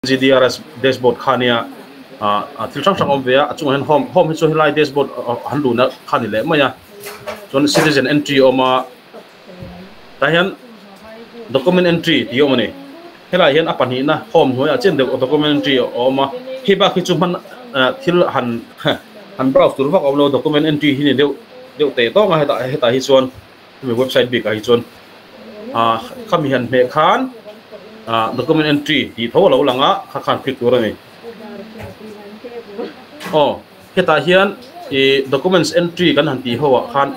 GDRS dashboard kha nia a thil hrang hrang awm ve a, a chungah hian home home hi chu helai dashboard han luhna kha ni leh mai a, chuan citizen entry a awm a, tah hian document entry tih a awm a ni, helaiah hian a pahnihna home hnuaiah chian deuh document entry a awm a, hei bak hi chu hman thil han han browse tur vak a awm lo document entry hi ni deuh deuh teh tawng a hetah hetah hi chuan. Hemi website bik ah hi chuan ah khami han hmeh khan ah document entry tih tho a lo lang a kha khan click tur a ni. Aw hetah hian ih documents entry kan han tih ho ah khan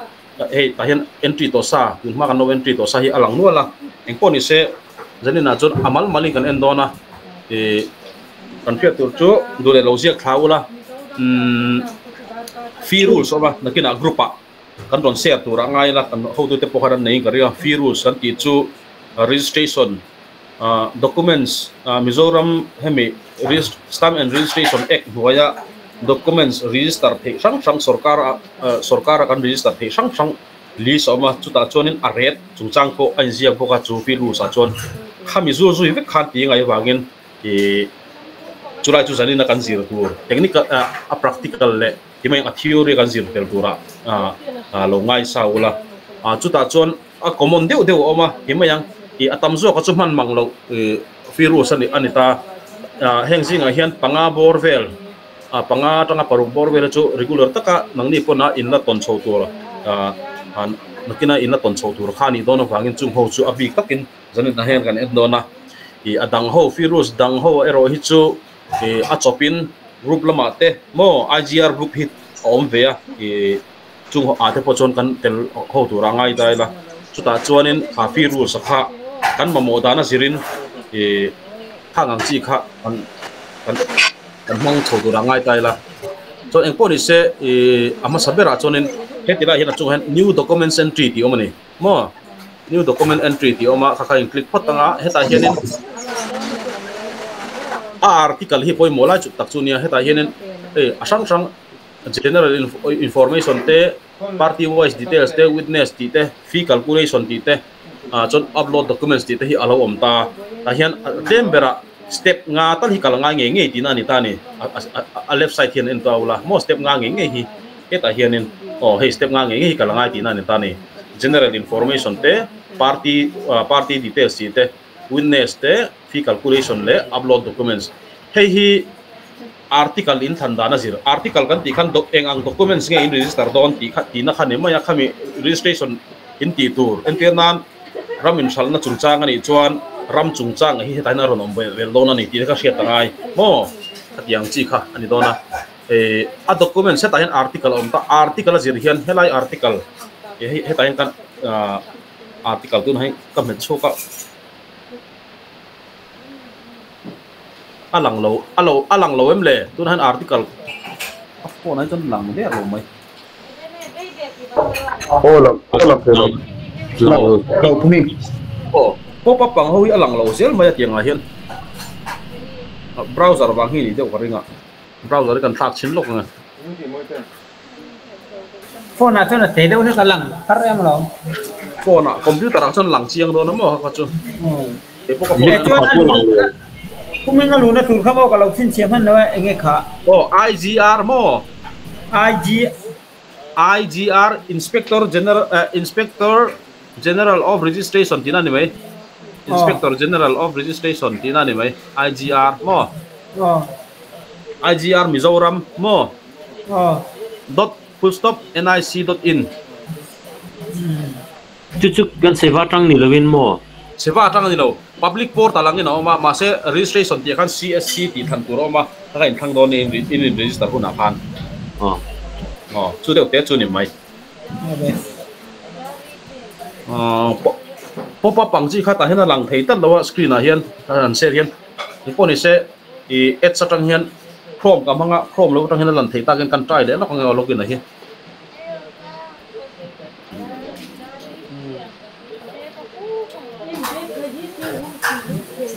hei tah hian entry tawh sa tun hma kan lo entry tawh sa hi a lang nual a engpawh ni se zanin ah chuan a mal mal in kan en dawn a ih kan hriat tur chu duh leh lo ziak thla ula umm fee rules awm a nakinah group ah. Kan rawn share tur a ngai la, kan hotute pawh khan an nei in ka ring a, fee rules kan tih chu registration documents Mizoram hemi Stamp and Registration Act hnuaia documents register theih hrang hrang sorkar sorkara kan register theih hrang hrang list a awm a, chutah chuanin a rate chungchang pawh a inziak bawk a, chu fee rules ah chuan khami zul zui vek khan tih ngaih avangin ih chulai chu zanin a kan zir tur technical a practical leh Timai a theory kan zir tel turah lo ngaisa ula. Chutah chuan a common deuh deuh a awm a, timai ang ih a tam zawk a chu hman mang loh ih virus a ni a ni ta. Heng zingah hian panga bawr vel panga atanga paruk bawr vel chu regular taka nangni pawn a inla tawn chho tur nakina inla tawn chho tur kha a nih dawn avangin chung ho chu a bik takin zanin ah hian kan en dawn a. Ih a dang ho virus dang ho erawh hi chu Ih a chawpin group lamah te maw IGR group hi a awm ve a, ih chung ah te pawh chuan kan tel ho tur a ngai dai la, chutah chuanin kha fee rules a kha kan mamawh dan a zirin ih khang ang chi kha kan kan kan hmang chho tur a ngai dai la, chuan engpawh ni se ih a hmasa berah chuanin heti lai hian a chungah hian new documents entry tih a awm a ni maw. New document entry tih a awm a, kha kha in click phawt ang a, hetah hianin a article hi pawimawh lai chuk tak chu nia, hetah hianin hei a hrang hrang general information te, party wise details te, witness tih te, fee calculation tih te, ah chuan upload documents tih te hi a lo awm ta, tah hian tlem berah step nga tal hi kal a ngai ngei ngei tihna a ni ta a ni, a left side hian en tawh a ula maw step nga ngei ngei hi. Hetah hianin aw hei step nga ngei ngei hi ka la ngai tihna a ni ta a ni. General information te, party party details tih te, witness te, fee calculation leh upload documents. Hei hi article in thlan dan a zir. Article kan tih khan eng ang documents nge in register dawn tih kha tihna kha ni mai a, khami registration in tih tur. Entir nan ram inhralhna chungchang a nih chuan ram chungchang hi hetah hian a rawn awm vel dawn a ni tih te kha hriat a ngai maw? Khatiang chi kha a ni dawn a. Eh a document hetah hian article a awm ta, article a zir hian helai article eh hei hetah hian kan ah article tunah hi ka hmet chhuak a a lang lo a lo a lang lo em le tunah hian article a phone ah hian chuan lang der lo mai. Aw lang aw lang thei lo. Lang lo aw pop up ang ho hi a lang lo zel mai a tiangah hian browser vang hi a nih deuh ka ring a. Browser hi kan thlak chhin lawk ang e. Phone ah chuan a thei deuh hlek a lang thar em alawm. Phone ah computer ah chuan lang chiang dawn a maw kha chu. Kei pawh ka phone ah chuan kumin a luhna tur kha maw ka lo chhinchhiah hman lo e enge kha. Aw IGR maw? IG. IGR Inspector General Inspector General of Registration tihna a ni mai. Inspector General of Registration tihna a ni mai. IGR maw? Aw. IGR Mizoram maw? Aw. Dot full stop nic dot in. Chu chu kan Seva atang ni lovin maw? Seva atang a ni lo. Public portal angin a awm a, mahse registration tih ah khan CSC tih thlan tur a awm a, ka inthlang dawn in in register hunah khan. Aw. Aw, chu deuh te chu ni mai. Aw, pop up ang chi kha tah hian a lang thei tlat lo a screen ah hian an share hian. Engpawh ni se. I ads atang hian Chrome ka hmang a, Chrome lo atang hian a lan theih takin kan try leh lawk ang e aw login a hi.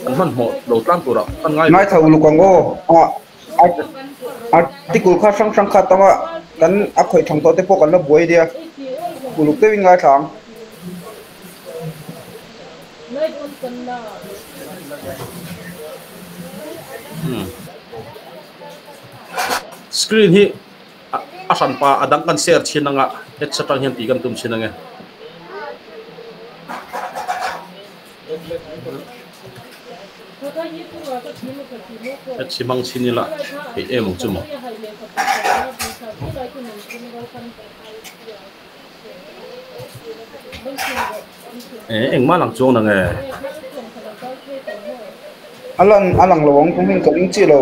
Kan hmanhmawh lo tlang turah kan ngai. Ngai tho luk ang aw. A article kha hrang hrang kha tanga kan a khawih thang tawh te pawh kan la buai nia. Uluk deuhin ngaithla ang. Screen hi a hran pa a dang kan share chin anga heads atang hian tih kan tum chin ange. Heads hi hmang chin ila theih em ang chu maw. Eh engmah lang chuang nang e. A lan a lang lo ang kum in ka ring chiah lo.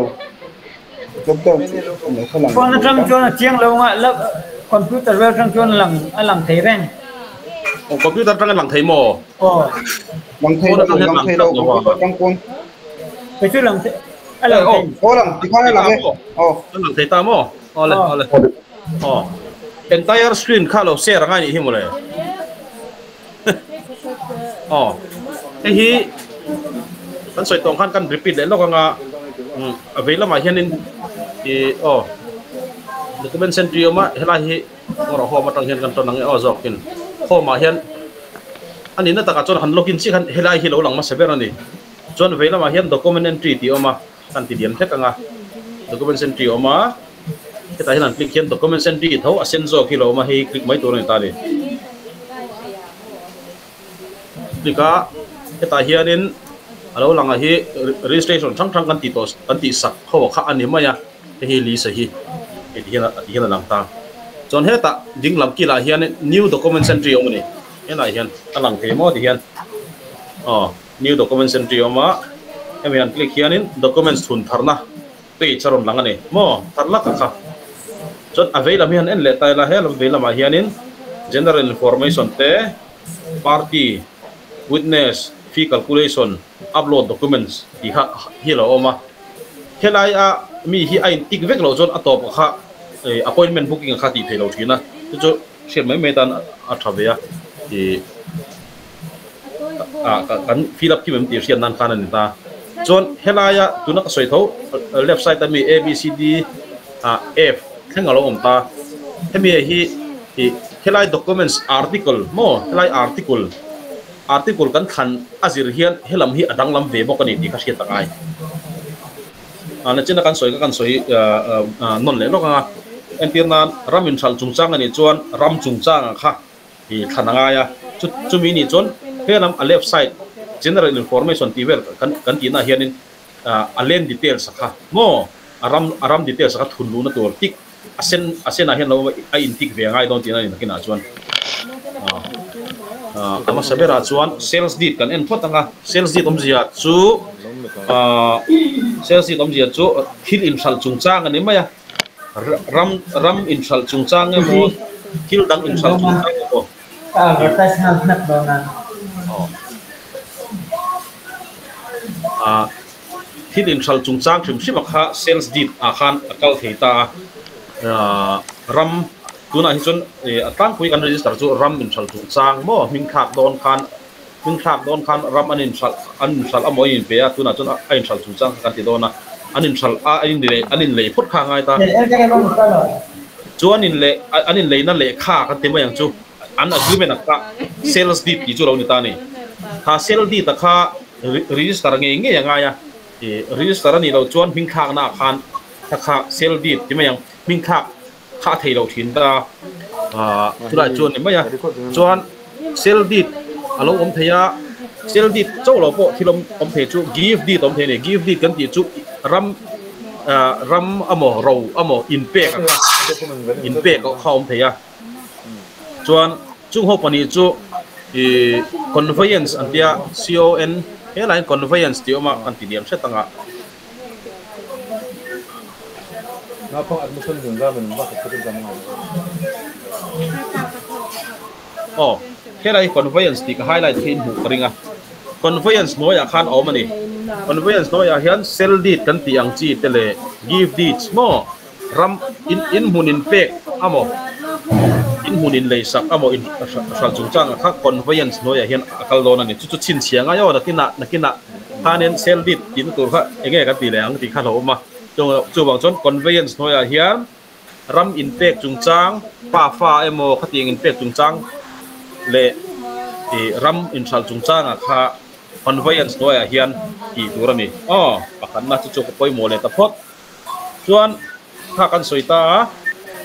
Lockdown chu lo kha lang Phone atang chuan a chiang lo anga la computer vel atang chuan a lang a lang thei reng. Aw computer atang a lang thei maw? Aw. Lang thei lo lang thei lo computer atang pawn. Kei chu lang thei a lang thei. Aw lang tikhan a lang e. Aw. A lang thei ta maw? Awle awle. Aw. Entire screen kha lo share angai nih hi mawle. Aw. Hei hi kan sawi tawng khan kan repeat leh lawk anga a vei lamah hianin ih aw document entry awm a helai hi ngawrh home atang hian kan tawn ang e aw zawkin home ah hian a nihna takah chuan han login chiah khan helai hi lo lang hmasa ber a ni. Chuan vei lamah hian document entry tih a awm a. Kan ti diam hlek ang a, documents entry a awm a, hetah hian an click hian documents entry tho a sen zawk hi lo awm a, hei click mai tur a ni ta a ni. Click a, hetah hianin a lo lang a hi registration hrang hrang kan tih tawh kan tih sak ho kha a ni mai a, hei hi lisa hi hei ti hian a ti hian a lang ta. Chuan hetah ding lam kilah hianin new documents entry a awm a ni, helaiah hian a lang thei maw ti hian aw. New documents entry a awm a, hemi han click hianin documents thun tharna page a rawn lang a ni maw? Thar lak a kha. Chuan a vei lam hi han en leh ta ila he lam vei lamah hianin general information te, party, witness, fee calculation, upload documents tih kha hi a lo awm a. Helai a mi hi a in tick vek loh chuan a tawp kha appointment booking a kha tih theih loh thin a, chu chu hriat mai mai tan a tha ve a ih. ah kan fill up kim em tih hriat nan khan a ni ta. Chuan helaia tuna ka sawi tho left side ami A B C D ah F thleng a lo awm ta. Hemi hi ih helai documents article maw helai article article kan thlan a zir hian helam hi a danglam ve bawk a ni tih ka hriat tak ai. Ah nachina kan sawi kha kan sawi ah nawn leh lawk ang a. Entir nan ram inhralh chungchang a nih chuan ram chungchangah kha i thlan a ngai a, chu chumi nih chuan he lam a left side general information tih vel kan kan tihna ah hianin a land details a kha maw a ram a ram details a kha thun luhna tur tik a sen a senah hian lo a in tik ve a ngai dawn tihna a ni nakinah chuan a hmasa berah chuan sales deed kan en phawt ang a, sales deed awmzia chu sales deed awmzia chu thil inhralh chungchang a ni mai a. Ram ram inhralh chungchang emaw thil dang inhralh chungchang emaw. Ka advertise nghal hnak dawn a. Aw. Thil inhralh chungchang hrim hrim a kha sales deed ah khan a kal thei ta a. Ram tunah hi chuan a tlangpui kan register chu ram inhralh chungchang maw hming thlak dawn khan hming thlak dawn khan ram an inhralh an inhralh amaw a inpe a tunah chuan a inhralh chungchang kha kan ti dawn a an inhralh a an inlei an inlei phawt kha a ngai ta chuan inleh an inleina lehkha kan ti mai ang chu an agreement ah kha sales deed tih chu a lo ni ta a ni kha sale deed ah kha register ngei ngei a ngai a ih register a nih loh chuan hming thlakna ah khan kha kha sale deed ti mai ang hming thlak kha a thei lo thin ta a chulai chuan ni mai a chuan sale deed a lo awm thei a sale deed chauh lo pawh thil awm awm thei chu give deed awm thei a ni give deed kan tih chu ram ah ram amaw ro amaw inpek a kha inpek a kha awm thei a chuan chung ho pahnih chu ih conveyance an tia c o n helaiin conveyance tih a awm a kan ti liam hret ang a. Aw, helai conveyance tih ka highlight khi in hmuh ka ring a. Conveyance hnuaiah khan a awm a ni. Conveyance hnuaiah hian sell deed kan tih ang chi te leh give deeds maw ram in in hmun in pek amaw in hmun in lei sak amaw in hral chungchangah kha conveyance hnuaiah hian a kal dawn a ni. Chu chu chhinchhiah ngai aw nakinah nakinah khanin sell deed tihna tur kha eng nge kan tih leh ang tih kha a hlauhawm a. Chuvang chuan conveyance hnuaiah hian ram inpek chungchang, pa fa emaw khatiang inpek chungchang leh ih ram inhralh chungchangah kha Conveyance hnuaiah hian tih tur a ni. Aw, pakhatna chu chu ka pawimawh leh ta phawt. Chuan kha kan sawi ta a,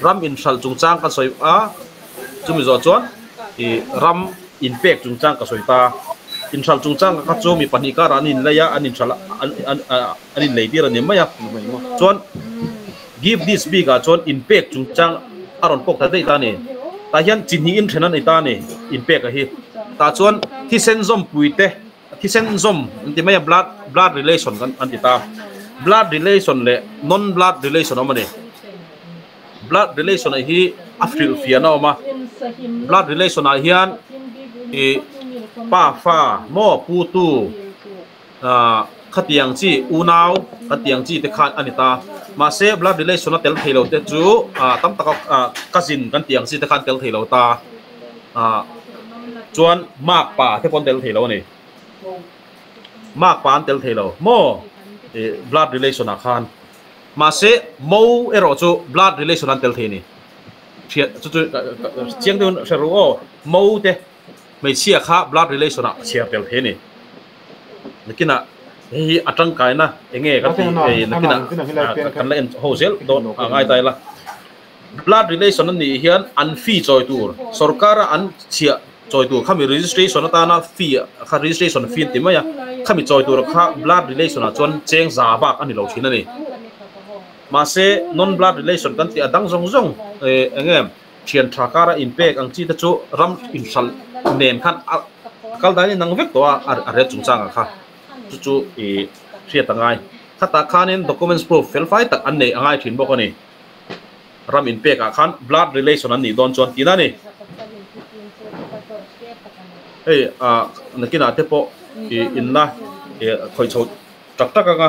ram inhralh chungchang kan sawi a, chumi zawh chuan ih ram inpek chungchang ka sawi ta. Inhralh chungchang kha chu mi pahnih karah an inlei a, an inhralh an an an inlei tir a ni mai a. Chuan give this bikah chuan inpek chungchang a rawn pawk ta daih ta a ni. Tah hian chi hnih inthen a ni ta a ni inpek a hi. Tah chuan thisen zawmpui te Thisen zawm an ti mai a, blood blood relation kan an ti ta. Blood relation leh non blood relation a awm a ni. Blood relation ah hi a hrilh fiahna a awm a. Blood relation ah hian ih pa fa maw pu tu ah khatiang chi unau khatiang chi te khan a ni ta. Mahse blood relation a tel thei lo te chu ah tam taka ah cousin kan tih ang chi te khan tel thei lo ta. Ah chuan mark pa te pawh an tel thei lo a ni. Mark pa an tel thei lo maw ih blood relation ah khan. Mahse mo erawh chu blood relation an tel thei a ni. Hriat chu chu chiang deuhin hre ru aw. Mo te hmeichhia kha blood relation ah chhiar tel thei a ni. Nakinah hei hi a tangkaina eng nge kan tih nakinah kan la en ho zel dawn a ngai ta ila. Blood relation a nih hian an fee chawi tur, sorkara an chhiah chawi tur khami registration atana fee kha registration fee an ti mai a, khami chawi tur kha blood relation ah chuan cheng za bak a ni lo thin a ni. Mahse non blood relation kan tih a dang zawng zawng eng nge thian tha kara inpek ang chi te chu ram inhralh nen khan a kal dan in ang vek tawh a a rel chungchang ah kha chu chu ih hriat a ngai. Khatah khanin documents proof fel fai tak an neih a ngai thin bawk a ni. Ram inpek ah khan blood relation an nih dawn chuan tihna a ni. Hei ah nakinah te pawh ih inla ih khawih chho tak tak anga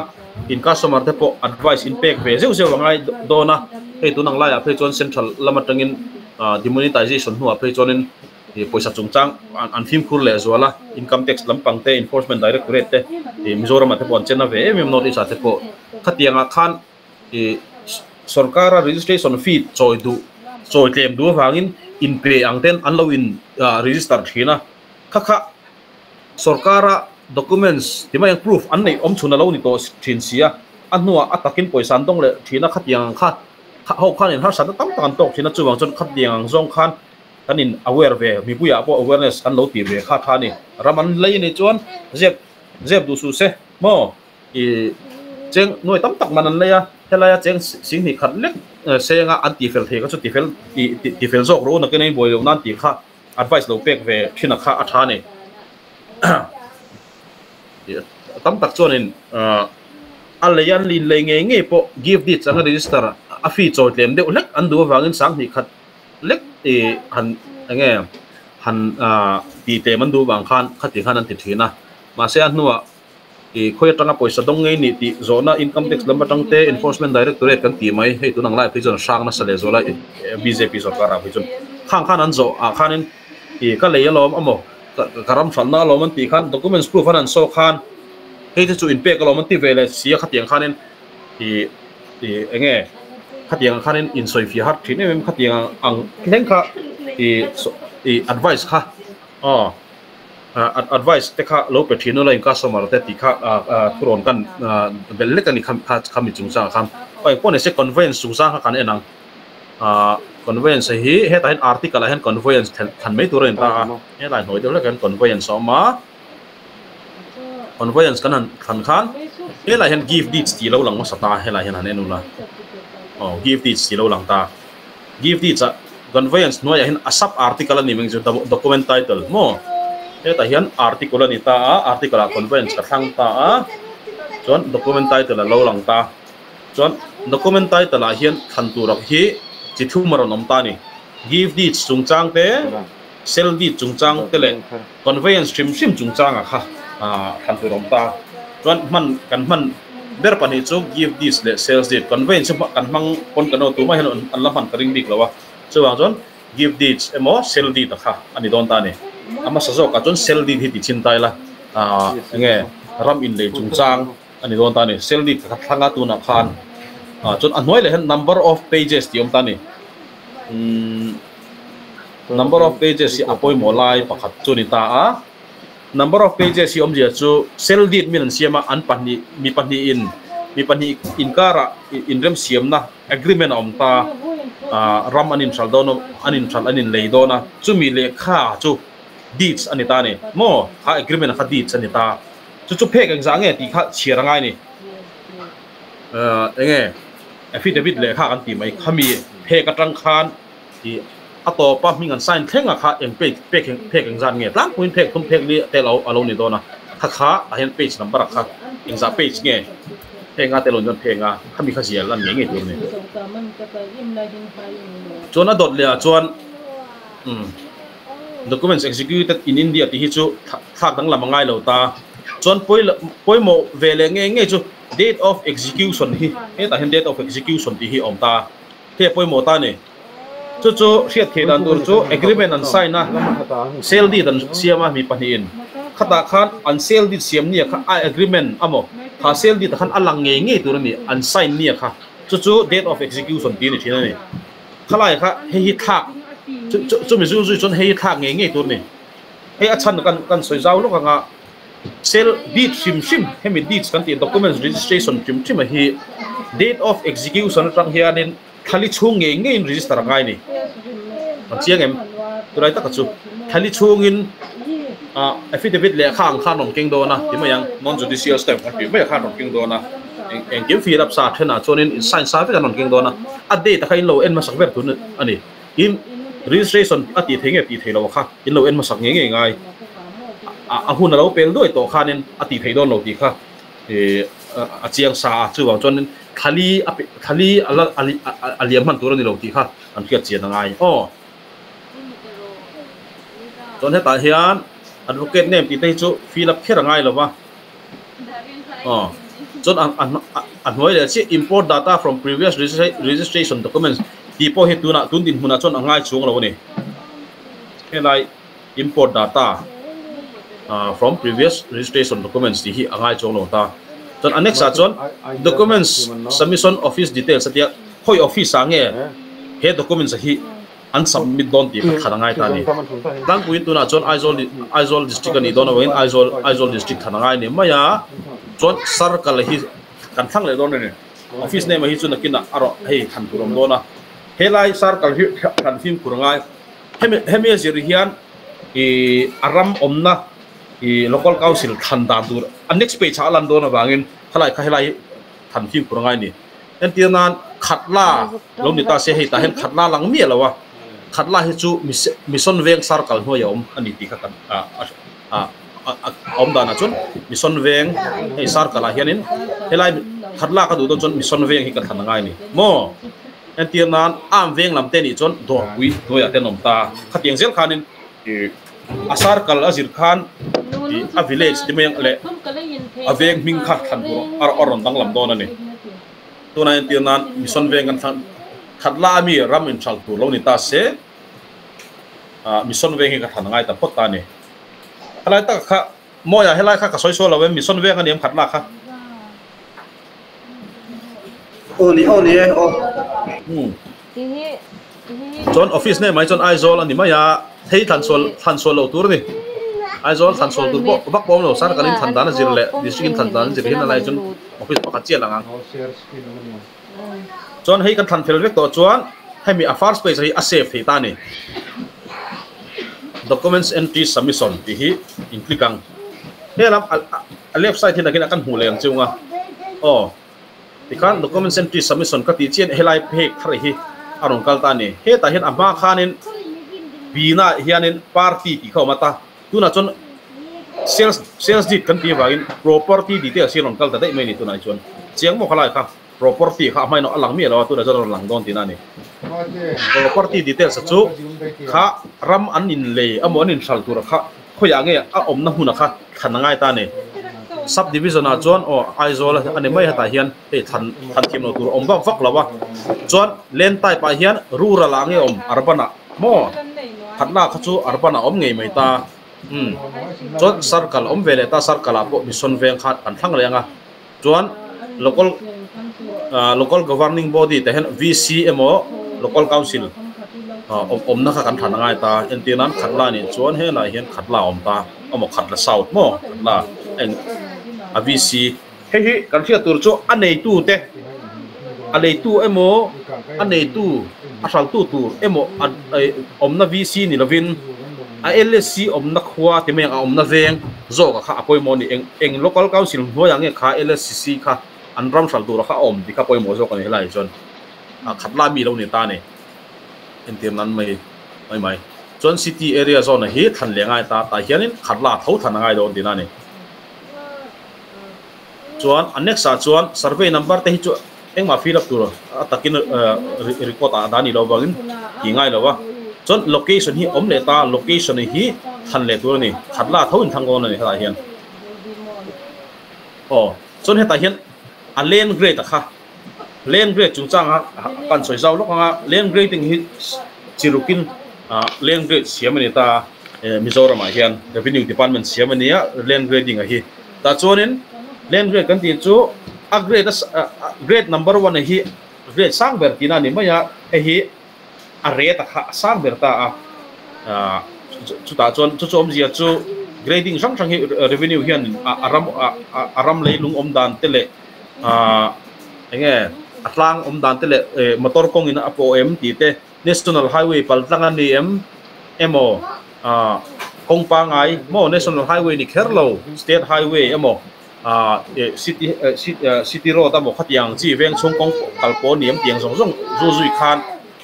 in customer te pawh advice inpek ve zeuh zeuh a ngai dawn a. Hei tun ang laiah phei chuan central lam atangin ah demonetization hnuah phei chuanin ih pawisa chungchang an fimkhur leh zual a, income tax lampang te enforcement directorate te ih Mizoram ah te pawh an chen a ve em em North East ah te pawh khatiang ah khan Ih sorkara registration fee chawi duh chawi tlem duh avangin inpe ang ten an lo in register thin a, kha kha sorkara documents ti mai ang proof an neih awm chhun a lo ni tawh thin si a, a hnuah a takin pawisa an dawng leh thin a, khatiang ang kha ho khan in harsatna tam tak an tawk thin a, chuvang chuan khatiang ang zawng khan kan in aware ve mipuiah pawh awareness kan lo ti ve kha tha a ni, ram an lei anih chuan zep zep duh suh se maw. I cheng nuai tam tak man an lei a, helaia cheng singhnih khat lek senga an tifel thei kha chu tifel tifel zawk rawh u nakin a inbuai loh nan tih kha advice lo pek ve thin a kha a tha a ni. Tam tak chuanin a lei an inlei ngei ngei pawh give deeds anga register a fee chawi tlem deuh hlek an duh avangin sanghnih khat lek i han enge han tih tlem an duh avang khan khati khan an ti thin a, mahse a hnuah I khawi atanga pawisa dawng ngei nih tih zawhna Income Tax lam atang te Enforcement Directorate kan ti mai, hei tun ang laiah phei chuan hrang nasa leh zual a bjp sorkar ah phei chuan khang khan an zawh ah khanin i ka lei alawm amaw ka ram hralhna alawm an tih khan documents proof an han saw khan hei te chu inpek alawm an ti ve leh si a khatiang khanin i i enge khatiang ang khanin insawifiah har thin em em khatiang ang thleng kha i i advice kha aw. Advice te kha lo pe thin ula in customer te tih kha thurawn kan belh lek a ni kha mi chungchangah khan. Eng pawh ni se conveyance chungchang kha kan en ang. Conveyance hi hetah hian article ah hian conveyance thlan mai tur a in ta a, helai hnuai deuh hlek ah hian conveyance a awm a. Conveyance kan han thlan khan helai hian give deeds tih lo lang hmasa ta a, helai hian han en ula. Aw give deeds tih lo lang ta. Give deeds ah conveyance hnuaiah hian a sub article a ni mai chu document title maw hetah hian article a ni ta a article ah conveyance ka thlang ta a chuan document title a lo lang ta chuan document title ah hian thlan tur ah hi chi thum a rawn awm ta a ni give deeds chungchang te sell deed chungchang te leh conveyance hrim hrim chungchang ah kha thlan tur a awm ta chuan hman kan hman ber pahnih chu give deeds leh sales deed conveyance chu kan hmang pawn kan awm tumah hian an la hman ka ring bik lo a chuvang chuan give deeds emaw sell deed a kha a ni dawn ta a ni a hmasa zawkah chuan sell deed hi ti chhin ta ila enge ram inlei chungchang a ni dawn ta a ni sell deed ka thlang a tunah khan chuan a hnuai leh hian number of pages tih a awm ta a ni umm. Number of pages hi a pawimawh lai pakhat chu a ni ta a. Number of pages hi awmzia chu sale deed min an siam a, an pahnih mi pahnih in mi pahnih inkarah inremsiamna agreement a awm ta, ram an inhral dawn a, an inhral an inlei dawn a, chumi lehkha chu deeds a ni ta a ni maw? Kha agreement kha deeds a ni ta. Chu chu phek engzah nge tih kha chhiar a ngai a ni. Enge affidavit lehkha kan tih mai khami phek atang khan ih a tawpa hming an sign thleng a kha eng page pek phek engzat nge tlangpuiin phek thum phek li te lo a lo ni dawn a kha kha tah hian page number a kha engzah page nge phek nga te lo ni dawn phek nga khami kha zial an ngei ngei tur a ni. Chuan a dawt leh ah chuan umm documents executed in India tih hi chu thlak danglam a ngai lo ta chuan pawimawh ve leh ngei ngei chu date of execution hi hetah hian date of execution tih hi a awm ta. Hei a pawimawh ta a ni. Chu chu hriat theih dan tur chu agreement an sign a, sale deed an siam a mi pahnihin. Khatah khan an sale deed siam nia kha a agreement a maw? Kha sale deed ah khan a lang ngei ngei tur a ni, an sign nia kha. Chu chu date of execution tih a ni thin a ni. Khalai kha hei hi thlak, chu chu chumi zui zui chuan hei hi thlak ngei ngei tur a ni. Hei a chhan kan kan sawi zau lawk anga sale deed hrim hrim hemi deeds kan tih documents registration hrim hrim a hi date of execution atang hianin thali chhung ngei ngeiin register a ngai a ni. An chiang em? Chulai taka chu thali chhungin ah affidavit lehkha ang khan rawn keng dawn a ti mai ang non judicial stamp kan tih mai a khan rawn keng dawn a engkim fill up sa thenah chuanin in sign sa vek an rawn keng dawn a a date a kha in lo en hmasak ber tur a ni. Tin, registration a tih thei nge tih thei lo kha in lo en hmasak ngei ngei ngai. A hun a lo pel duai tawh khanin a tih theih dawn lo tih kha a chiang sa a, chuvang chuanin thlali a thlali a la a liam hman tur a ni lo tih kha an hriat chian a ngai. Aw. Chuan hetah hian advocate name tih te hi chu fill up kher a ngai lo va. Aw. Chuan a hnuai leh chiah import data from previous registration documents tih pawh hi tunah tun dinhmunah chuan a ngai chhung lo a ni. Helai import data from previous registration documents tih hi a ngai chuang lo ta. Chuan a next ah chuan documents submission office details a tia khawi office ah nge he documents hi an submit dawn tih kha thlan a ngai ta a ni. Tlangpuiin tunah chuan Aizawl Aizawl district a nih dawn avangin Aizawl Aizawl district thlan a ngai ni mai a, chuan circle hi kan thlang leh dawn a ni. Office name ah hi chu nakinah a rawh hei thlan tur a awm dawn a, helai circle hi thlan fimkhur a ngai. Hemi hemi a zir hian ih a ram awmna ih local council thlan dan tur a next page ah a lan dawn avangin khalai kha helai hi thlan fimkhur a ngai a ni. Entir nan Khatla lo ni ta se hei tah hian Khatla lang miah lo a, Khatla hi chu Mission Veng circle hnuai a awm a ni tih kha kan a awm danah chuan Mission Veng hei circle ah hianin helai Khatla ka duh dawn chuan Mission Veng hi ka thlan a ngai a ni maw? Entir nan Arm Veng lam te nih chuan Dawrpui hnuaiah te an awm ta, khatiang zel khanin A circle a zir khan ih a village ti mai ang leh a veng hming kha thlan tur a rawn danglam dawn a ni. Tunah entir nan mission veng kan thlan khat la ami ram inhral tur lo ni ta se ah mission veng hi ka thlan angai ta phawt ta a ni. Helai taka kha Mawia helai kha ka sawi sual lo em mission veng a ni em khat la kha. Aw ni aw ni e aw. Chuan office name ah hi chuan Aizawl a ni mai a, thei thlan sual thlan sual loh tur a ni. Aizawl thlan sual tur pawh vak pawh a awm lo, circle in thlan dan a zir leh district in thlan dan a zir hian a lai chuan office pakhat chiah lang ang. Chuan hei kan thlan fel vek tawh chuan hemi a first page hi a save thei ta a ni. Documents entry submission tih hi in click ang. He lam a left side hi nakin a kan hmuh leh ang chiung a. Aw. Tikhan documents entry submission ka tih chian helai phek thar hi a rawn kal ta a ni. Hetah hian a hma khanin bina hianin party tih kha a awm a ta. Tunah chuan sales sales deed kan tih avangin property details hi a rawn kal ta daih mai a ni tunah hi chuan. Chiang maw khalai kha property kha a hmain a lang miah lo a tunah chuan a rawn lang dawn tihna a ni. Property details a chu kha ram an inlei emaw an inhral tur kha khawiah nge a awmna hmunah kha thlan a ngai ta a ni. Sub division ah chuan aw Aizawl a ni mai hetah hian hei thlan thlan thiam lo tur a awm vak vak lo a, chuan land type ah hian rural ah nge awm urban ah maw khatna kha chu urban ah awm ngei mai ta umm chuan circle awm ve leh ta circle ah pawh mission veng kha kan thlang leh ang a chuan local ah local governing body tah hian VC emaw local council ah awmna kha kan thlan a ngai ta entir nan khatla nih chuan helai hian khatla a awm ta. emaw Khatla South maw Khatla eng a VC hei hi kan hriat tur chu a neitu te a leitu emaw a neitu a hraltu tur emaw a awmna VC ni lovin a LSC awmna khua ti mai ang a awmna veng zawk a kha a pawimawh a ni eng eng local council hnuaiah nge kha LSC kha an ram hral tur a kha a awm tih kha pawimawh zawk a ni helaiah chuan a khat lai mi lo ni ta a ni. Entir nan mai mai mai. Chuan city area zawn hi thlan leh ngai ta tah hianin khat la tho thlan a ngai dawn tihna a ni. Chuan a next ah chuan survey number te hi chu engmah fill up tur a takin record ah a dah ni lo avangin tih ngai lo a. Chuan location hi awm leh ta location hi thlan leh tur a ni. Khat la tho in thlang dawn a ni hetah hian. Aw chuan hetah hian a land grade a kha. Land grade chungchanga kan sawi zau lawk anga land grading hi chirukin land grade siam a ni ta Mizoramah hian Revenue Department siam a ni a land grading a hi tah chuanin land grade kan tih chu a grade a grade number one a hi grade sang ber tihna a ni mai a hei hi a rate a kha a sang ber ta a chutah chuan chu chu awmzia chu grading hrang hrang hi revenue hian a ram a ram leilung awm dan te leh Ahh enge a tlang awm dan te leh eh motor kawng in a pawh em tih te national highway pal tlang a ni em emaw ahh kawng pangai maw national highway ni kher lo state highway emaw ahh eh city eh city road emaw khatiang chi veng chhung kawng kal pawh a ni em tiang zawng zawng zu zui khan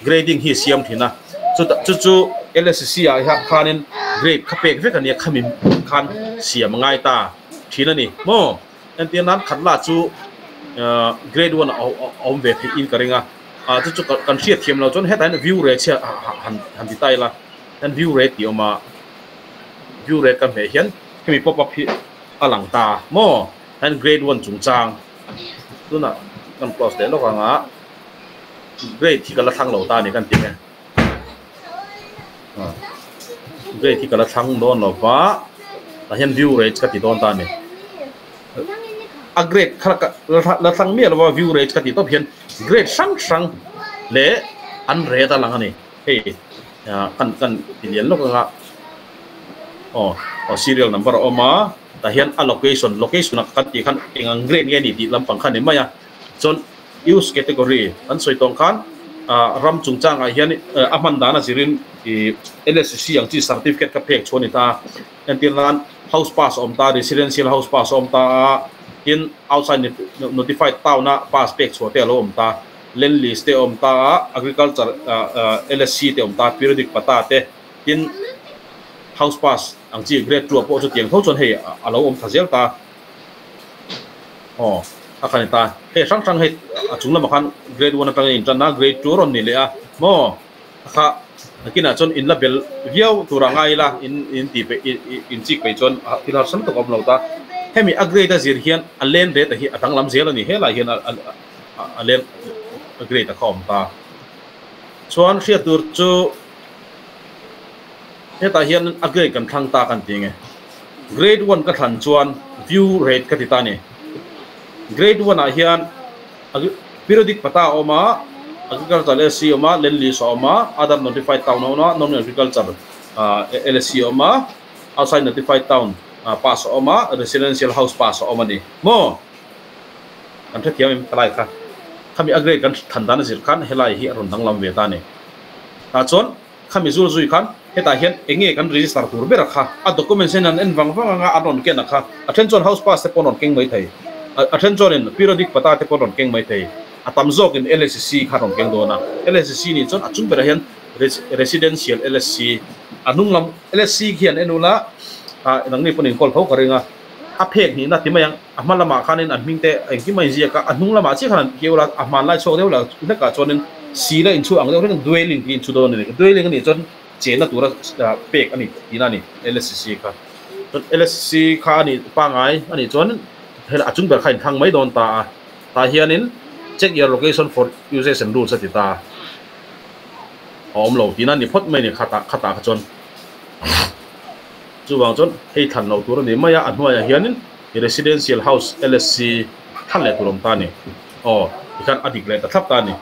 grading hi a siam thin a chutah chu chu L_S_C ah hian khanin grade kha pek vek a nia khami khan siam a ngai ta thin a ni maw. Entir nan khat lah chu grade one a awm ve theih in ka ring a, ah chu chu kan hriat thiam lo chuan hetah hian view rate chhia han han ti ta ila hian view rate tih a awm a, view rate ka hmeh hian hemi pop up hi a lang ta maw hian grade one chungchang tunah kan close leh lawk ang a grade hi ka la thlang lo ta a ni kan ti nge grade hi ka la thlang dawn lo va tah hian view rate ka ti dawn ta a ni a grade kha ka la thlang miah lo va view rate ka tih tawp hian grade hrang hrang leh an rate a lang a ni hei kan kan ti lian lawk anga aw aw serial number a awm a tah hian a location location ah kan tih khan eng ang grade nge a ni tih lampang kha a ni mai a chuan Use category kan sawi tawng khan ram chungchangah hian a hman dan a zirin ih LSC ang chi certificate kha phek chhuah a ni ta. Entir nan house pass a awm ta, residential house pass a awm ta a, tin outside notified town a pass pek chhuah te a lo awm ta, land lease te a awm ta a, agriculture LSC te a awm ta, periodic patta te, tin house pass ang chi grade two ah pawh chutiang tho chuan hei a lo awm thla zel ta. Aw a kha ni ta. Hei hrang hrang hei a chung lamah khan grade one atangin in tan a, grade two a rawn ni leh a maw? A kha nakinah chuan in la bel viau tur ah ngai ila in in tih peih in chik peih chuan thil harsam tak a awm lo ta. Hemi a grade a zir hian a len rate a hi a danglam zel a ni. Helai hian a len a grade a kha awm ta. Chuan hriat tur chu Hetah hian a grade kan thlang ta kan ti nge. Grade one ka thlan chuan view rate ka ti ta a ni. Grade one ah hian periodic pata a awm a, agriculture LSC a awm a, land lease a awm a, other notified town a awm a, non agriculture LSC a awm a, outside notified town pass a awm a, residential house pass a awm a ni. Maw? Kan hrethiam em helai kha. Khami a grade kan thlan dan a zir khan helai hi a rawn danglam ve ta a ni. Tah chuan Khami zul zui khan hetah hian eng nge kan register tur ber a kha? A documents hian an en vang vang anga an rawn ken a kha. A then chuan house pass te pawh an rawn keng mai thei. A then chuanin periodic pata te pawh an rawn keng mai thei. A tam zawkin LSC kha an rawn keng dawn a. LSC nih chuan a chung berah hian residential LSC a hnung lam LSC khi an en ula ah nangni pawn inkawl tho ka ring a. A phek hnihna ti mai ang. A hma lamah khanin an hming te engkim a inziak a, a hnung lamah chiah khan an keu la, a hmanlai chhuak deuh lah hlekah chuanin si la inchhu ang deuh hlek dwelling tih inchhu dawn a ni. Dwelling a nih chuan chenna tura pek a ni tihna a ni LSC kha. Chuan LSC kha a nih pangngai a nih chuan hela a chung ber kha a inthlang mai dawn ta a, tah hianin check your location for uses and rules a ti ta a, a awm lo tihna a ni phawt mai a ni khatah khatah kha chuan. Chuvang chuan hei thlan loh tur a ni mai a, a hnuaiah hianin Residential House LSC thlan leh tur awm ta a ni. Aw, tikhan a dik leh ta thlap ta a ni.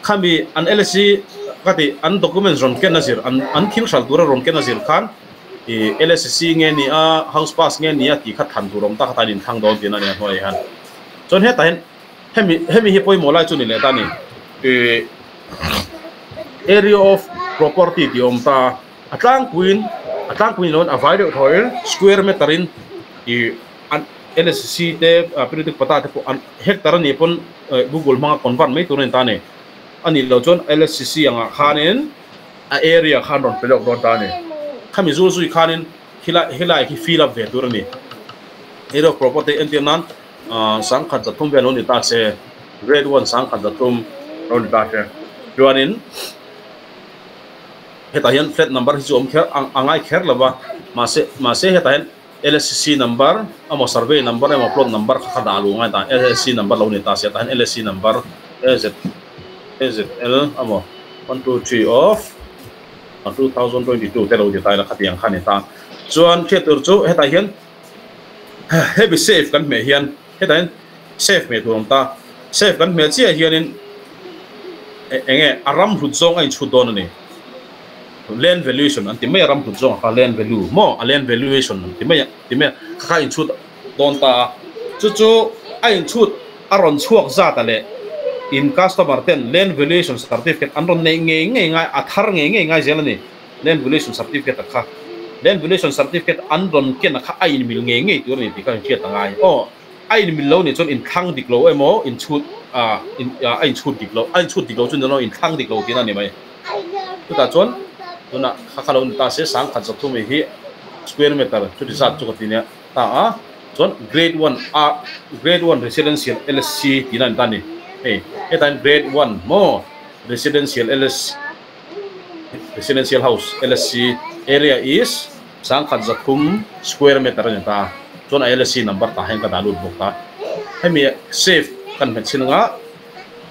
Khami an LSC ka tih an documents rawn ken a zir, an thil hral tura rawn ken a zir khan I LSC nge ni a house pass nge ni a tih kha than tur awm tak atan in thlang dawn tihna a ni a hnuaiah hian. Chuan hetah hian hemi hemi hi pawimawh lai chu ni leh ta a ni. I area of property tih awm ta a, a tlangpuiin a tlangpuiin lo a vai deuh thaw in square meter in i an LSC te periodic pata te pawh an hectare a nih pawn google hmanga convert mai tur a ni ta a ni. A nih loh chuan LSC angah khanin a area khan rawn pe lawk dawn ta a ni. Khami zul zui khanin khilai helai khi fill up ve tur a ni. Area of property entir nan sangkhat zathum vel lo ni ta se, grade one sangkhat zathum lo ni ta se. Chuanin hetah hian flat number hi chu awm kher a ngai kher lo va, mahse mahse hetah hian LSC number emaw survey number emaw plot number kha kha dah luh ngai ta LSC number lo ni ta sia tah hian LSC number AZ AZL emaw 123 of 2022 te lo ti ta ila khatiang kha ni ta chuan hriat tur chu hetah hian hemi save kan hmeh hian hetah hian save hmeh tur awm ta save kan hmeh chiah hianin enge a ram hlut zawng a inchhut dawn a ni. Land valuation an ti mai a, ram hlut zawng kha land value maw a land valuation an ti mai a ti mai a, kha kha a inchhut dawn ta a, chu chu a inchhut a rawn chhuak zat a leh in customer ten land valuation certificate an rawn neih ngei ngei ngai a thar ngei ngei ngai zel a ni, land valuation certificate a kha land valuation certificate an rawn ken a kha a inmil ngei ngei tur a ni tih kha inhriat a ngai aw, a inmil lo nih chuan inthlang dik lo emaw inchhut a a inchhut dik lo a inchhut dik lo chu ni lo inthlang dik lo tihna a ni mai. Chutah chuan tunah kha kha lo ni ta se sangkhat zathum ei hi square meter chuti zat chu ka ti nia ta a chuan grade one a grade one residential LSC tihna a ni ta a ni hei hetah hian grade one maw residential LSC residential house LSC area is sangkhat zathum square meter a ni ta a chuan a LSC number tah hian ka dah lut bawk ta hemi save kan hmet chin anga.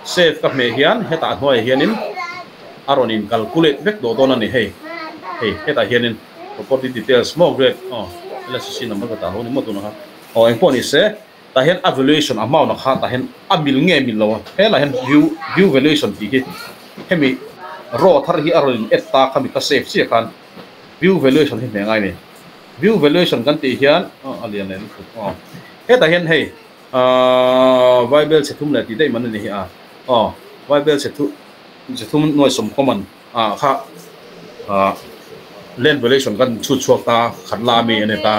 Save ka hmeh hian hetah hnuaiah hianin a rawn in calculate vek tawh dawn a ni hei hei hetah hianin property details maw grade aw LSC number ka tah lo ni maw tunah khan aw engpawh ni se tah hian a valuation amount ah kha tah hian a mil nge mil lo a helaiah hian view view valuation tih hi hemi row thar hi a rawn in add ta khami ka save chiah khan view valuation hi hmeh ngai a ni view valuation kan tih hian aw a lian leh lutuk aw hetah hian hei. Ahh Vaibel chhe thum leh tih daih man a ni hi a. Aw Vaibel chhe thu chhe thum nuai sawm common ah kha ah land valuation kan chhut chhuak ta khat la ami a ni ta.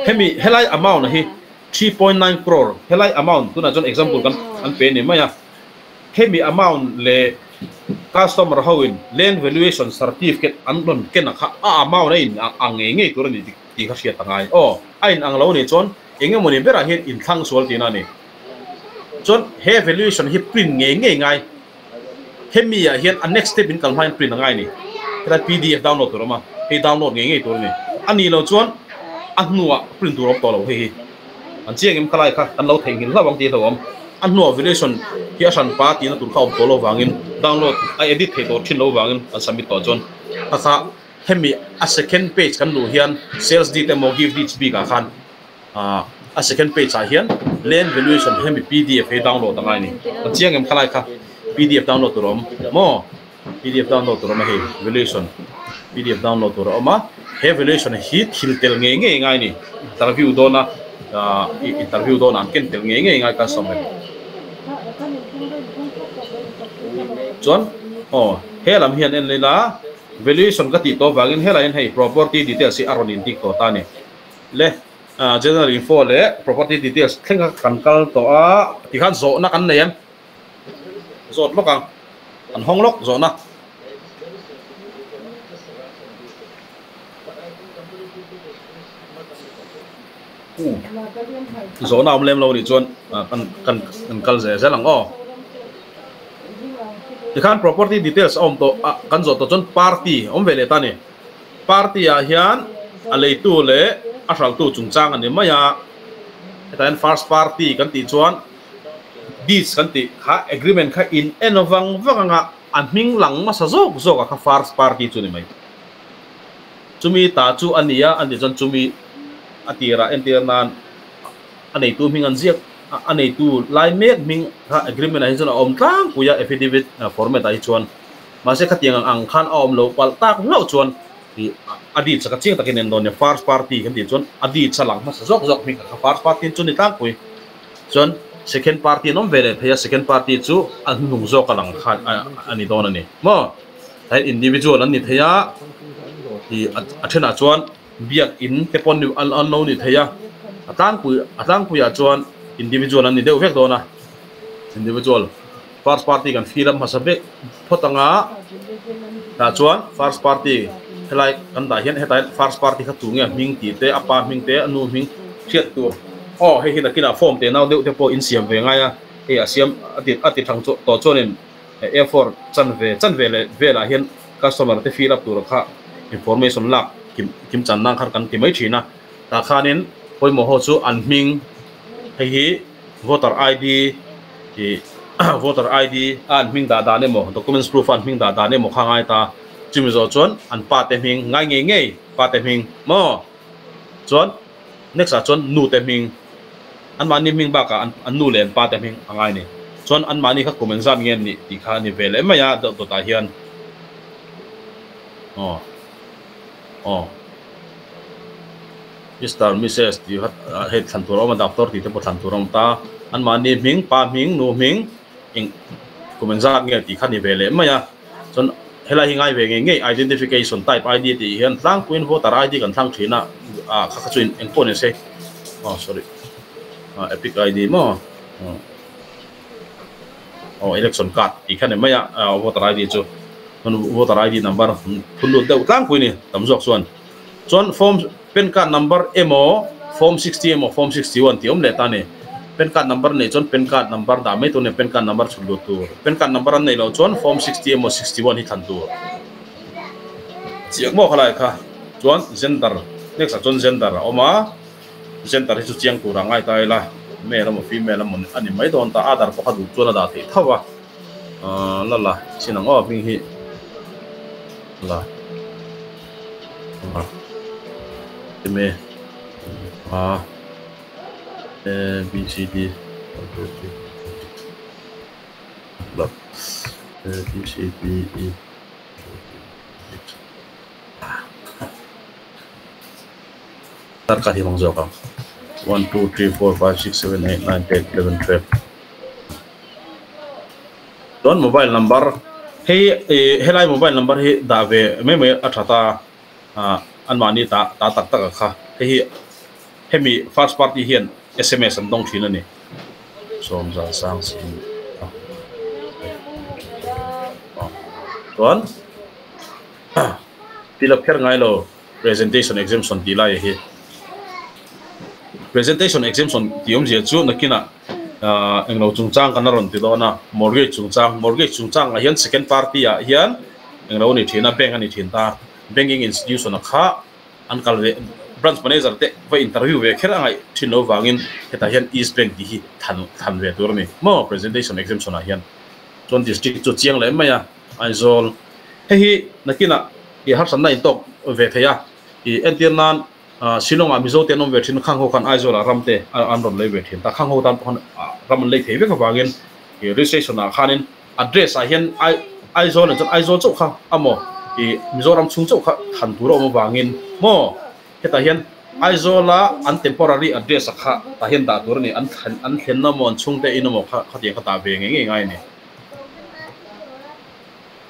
Hemi helai amount hi 3.9 crore helai amount tunah chuan example kan an pe ni mai a. Hemi amount leh customer ho in land valuation certificate an rawn ken a kha a amount a in ang ngei ngei tur a ni. tih kha hriat a ngai. Aw, a in ang lo nih chuan eng emawni berah hian inthlang sual tihna a ni. Chuan he valuation hi print ngei ngei ngai. Hemi ah hian a next step in kal hma hian print a ngai a ni. Helai pdf download tur a awm a, hei download ngei ngei tur a ni. A nih loh chuan a hnuah print tur a awm tawh lo hei hi. An chiang em khalai kha kan lo theihnghilh hlauh ang tih a hlauhawm. A hnuah valuation hi a hranpa tihna tur kha a awm tawh lo vangin download a edit theih tawh thin lo vangin kan submit tawh chuan kha kha Hemi a second page kan luh hian sales deed emaw gift deeds bik ah khan a second page ah hian land valuation hemi pdf hi download a ngai a ni. Kan chiang em khalai kha pdf download tur a awm maw? Pdf download tur a awm a hei valuation pdf download tur a awm a, he valuation hi thil tel ngei ngei ngai a ni. Interview dawn a interview dawn ah an ken tel ngei ngei ngai customer in. Chuan aw he lam hian en ila. Valuation ka tih tawh vangin helai hian hei property details hi a rawn indik tawh ta a ni. Le general info leh property details thleng kha kan kal tawh a, tikhan zawhna kan nei em? Zawt lawk ang, kan hawng lawk zawhna. Zawhna awm lem lo nih chuan kan kan kan kal zel zel ang aw. Tikhan property details a awm tawh a kan zawh tawh chuan party awm ve leh ta a ni. Party ah hian a leitu leh a hralhtu chungchang a ni mai a. Hetah hian first party kan tih chuan deeds kan tih kha agreement kha in en vang vang anga a hming lang hmasa zawk zawk a kha first party chu a ni mai. Chumi ta chu a ni a, an tih chuan chumi a tirah entir nan a neitu hming an ziak a, a neitu lai mek hming kha agreement ah hi chuan a awm tlangpui a affidavit format ah hi chuan. Mahse khatiang ang ang khan a awm lo palh tak hlauh chuan I a deeds kha chiang takin en dawn nia first party kan tih chuan a deeds a lang hmasa zawk zawk hming kha first party chu ni tlangpui. Chuan second party an awm ve leh phei a, second party chu a hnuhnung zawk a lang kha a ni dawn a ni maw? Hei individual an ni thei a, i a thenah chuan biak in te pawh an lo ni thei a, a tlangpui a tlangpuiah chuan individual an ni deuh vek dawn a, individual first party kan fill up hmasa vek phawt anga tah chuan first party helai kan dah hian hetah hian first party kha tu nge hming tih te a pa hming te a nu hming hriat tur aw hei hi nakinah form teh nau deuh te pawh insiam ve ngai a hei a siam a ti a ti thang chu tawh chuanin A four chanve chanve leh velah hian customer te fill up tur kha information lak kim kim chan nan khan kan ti mai thin a tah khanin pawimawh ho chu an hming hei hi voter ID ih voter ID a an hming dah dan emaw documents proof a an hming dah dan emaw kha ngai ta chumi zawh chuan an pa te hming ngai ngei ngei pa te hming maw chuan next ah chuan nu te hming an mahni hming bakah an an nu leh an pa te hming a ngai a ni chuan an mahni kha kum engzat nge an nih tih kha a ni ve leh mai a dawt dawtah hian aw aw. Mister, Missus tih kha hei thlan tur a awm a, doctor tih te pawh thlan tur a awm ta. Anmahni hming, pa hming, nu hming eng kum engzat nge tih kha ni ve leh mai a. Chuan helai hi ngai ve ngei ngei identification type ID tih hian tlangpuiin voter ID kan thlang thin a, ah kha kha chu eng pawh ni se aw sorry ah epic ID maw aw election card tih kha ni mai a voter ID chu chuan voter ID number phun lut deuh tlangpui a ni tam zawk chuan. Chuan form pen card number emaw form 60 emaw form 61 tih awm leh ta a ni. Pen card number neih chuan pen card number dah mai tur a ni, pen card number chhut lut tur. Pen card number an neih loh chuan form 60 emaw 61 hi thlan tur. Chiang maw khalai kha chuan gender next ah chuan gender a awm a, gender hi chu chiang tur ah ngai ta ila male emaw female emaw a ni mai dawn ta, other pawh kha duh chuan a dah theih tho a. Aaa la la chin ang aw hming hi la. M A A A B C D 1 2 3 4 A B C D E F Tar ka hi hmang zawk ang 1 2 3 4 5 6 7 8 9 10 11 12 Chuan mobile number hei ih helai mobile number hi dah ve mai mai a tha ta ah anmahni ta ta tak tak a kha hei hi hemi first party hian sms an dawng thin a ni sawm zan sang sin a chuan fill up kher ngai lo presentation exemption tih lai hi presentation exemption tih awmzia chu nakinah ah englo chungchang kan la rawn ti dawn a mortgage chungchang mortgage chungchang ah hian second party ah hian englo a ni thin a bank a ni thin ta banking institution ah kha an kal ve branch manager te va interview ve kher a ngaih thin loh vangin hetah hian east bank tih hi than than ve tur a ni maw presentation exemption ah hian chuan district chu chiang leh mai a. Aizawl. Hei hi nakinah i harsatna in tawk ve thei a, i entir nan Shillong-ah Mizo te an awm ve thin, Khangho khan Aizawl-ah ram te an rawn lei ve thin ta, Khangho tan pawh khan ram an lei thei vek avangin i registration-ah khanin address-ah hian Aizawl nen chuan Aizawl chauh kha amaw i Mizoram chhung chauh kha than tur a awm avangin maw hetah hian Aizawl-a an temporary address-a kha tah hian dah tur a ni, an thlenna maw an chhungte in emaw kha khatiang kha dah ve ngei ngei ngai a ni.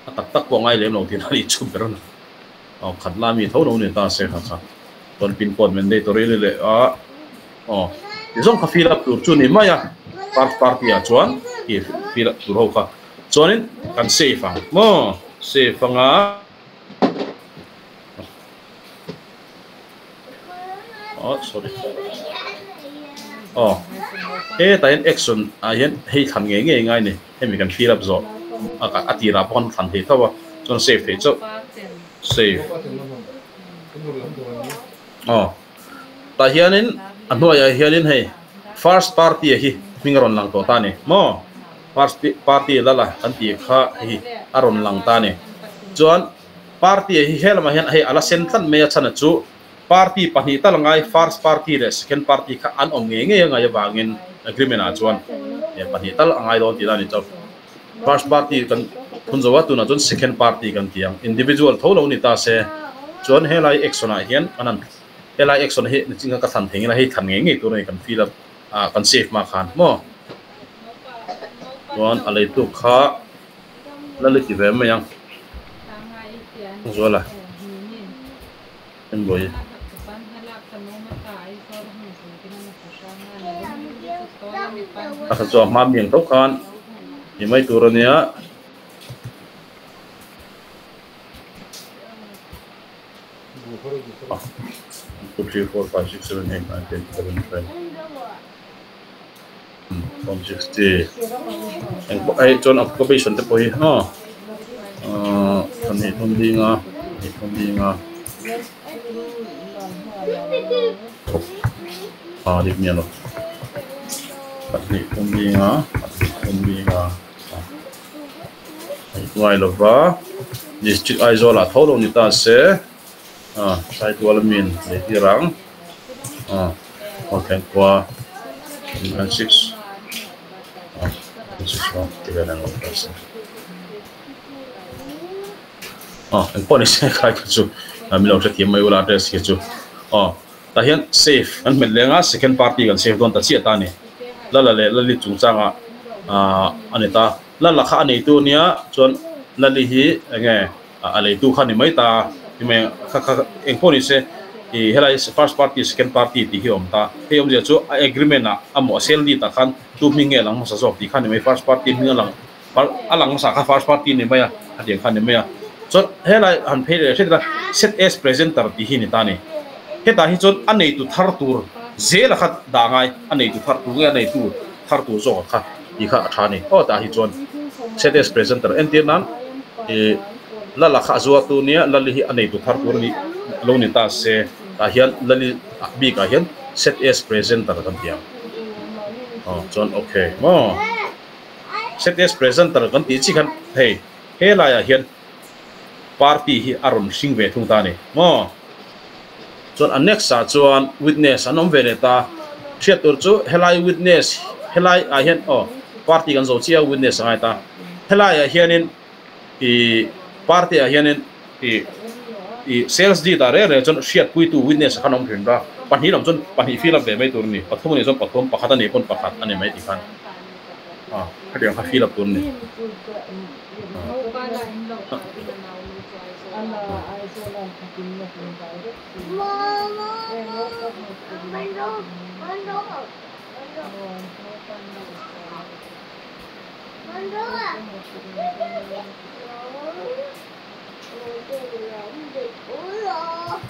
A tak tak pawh ngai lem lo tih a nih chu ber a ni. Aw khat la mi tho lo ni ta se kha kha. Chuan pin code mandatory ni leh a aw ti zawng kha fill up tur chu ni mai a first party ah chuan i fill up tur ho kha chuanin kan save ang maw save anga Oh sorry aw hetah hian action ah hian hei thlan ngei ngei ngai a ni hemi kan fill up zawh a a tirah pawh kan thlan thei tho a chuan save theih chauh save aw tah hianin a hnuaiah hianin hei first party a hi hming a rawn lang tawh ta a ni maw first party la la kan tih kha hei a rawn lang ta a ni chuan. Party hi he lamah hian hei a la sen tlat mai a chhan a chu party pahnih tal ngai first party leh second party kha an awm ngei ngei a ngai avangin agreement ah chuan pahnih tal a ngai dawn tih la a ni chauh. First party kan phun zo a tunah chuan second party kan ti ang individual tho lo ni ta se Chuan helai action ah hian kan han helai action hi nichin khan ka thlan thei ngei a, hei thlan ngei ngei tur a ni kan fill up ah kan save hma khan maw. Chuan a leitu kha la li ti ve mai ang Zuala Enbawi. A kha chu a hma mi ang tho khan ni mai tur a nia. 2 3 4 5 6 7 8 9 10 11 12 160 eng pawh hei chuan occupation te pawh hi aw ahh pahnih thum dinga pahnih thum dinga ah dik miah lo pahnih thum dinga pahnih thum dinga ngai lova district Aizawl ah tho lo ni ta se ah Saitual a min lei tir ang ah Kawlthleng khua nine six ah nine six one ti vel ang lo ta se ah engpawh ni se khai kha chu min lo hrethiam mai ula address khi chu aw tah hian save kan hmet leng a second party kan save dawn ta chiah ta a ni lala leh lali chungchangah ah a ni ta lala kha a neitu ania chuan lali hi eng nge a leitu kha a ni mai ta ti mai kha kha engpawh ni se ih helai first party second party tih hi a awm ta hei awmzia chu a agreement ah a mawh a sale deed ah khan tu hming nge a lang hmasa zawk tih kha a ni mai first party hming a lang a lang hmasa kha first party a ni mai a a tiang kha a ni mai a chuan helai han phei leh hret ila set as presenter tih hi a ni ta a ni hetah hi chuan a neitu thar tur zela kha dah ngai a neitu thar tur nge a neitu thar tur zawk ang kha tih kha a tha a ni aw tah hi chuan set as presenter entir nan ih lala kha a zuar tur nia lali hi a neitu thar tur a nih lo ni ta se tah hian lali bikah hian set as presenter kan ti ang aw chuan okay maw. Set as presenter kan tih chi khan hei helaiah hian party hi a rawn hring ve thung ta a ni maw? Chuan a next ah chuan witness an awm ve leh ta. Hriat tur chu helai witness helai ah hian aw party kan zo chiah a witness a ngai ta. Helai ah hianin ih party ah hianin ih ih sales deed ah reng reng chuan hriatpuitu witness khan a awm hrim ta. Pahnih lam chuan pahnih fill up ve mai tur a ni. Pathum a nih chuan pathum pakhat a nih pawn pakhat a ni mai tih khan. Ah khatiang kha fill up tur a ni.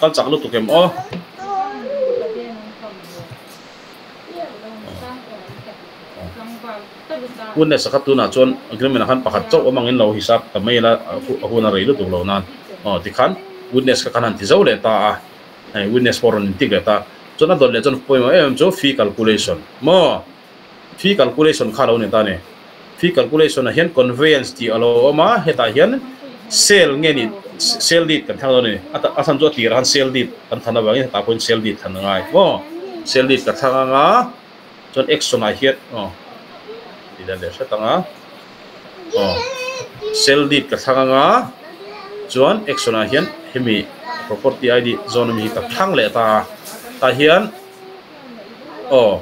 Kal chak lutuk em aw. Witness a kha tunah chuan agreement ah khan pakhat chauh awm angin lo hisap ta mai ila a hun a rei lutuk lo nan aw tikhan witness kha khan han ti zo leh ta a hei witness pawh a rawn intik leh ta chuan a dawt leh chuan pawimawh em em chu fee calculation maw fee calculation kha a lo ni ta a ni fee calculation ah hian conveyance tih a lo awm a hetah hian sale nge ni sale deed kan thlang dawn a ni a chhan chu a tirah khan sale deed kan than avangin hetah pawhin sale deed than a ngai maw sale deed ka thlang anga. Chuan action ah hian aw tih dan leh hret anga aw cell deed ka thlang anga chuan action ah hian hemi property id zawn ami hi ka thlang leh ta a tah hian aw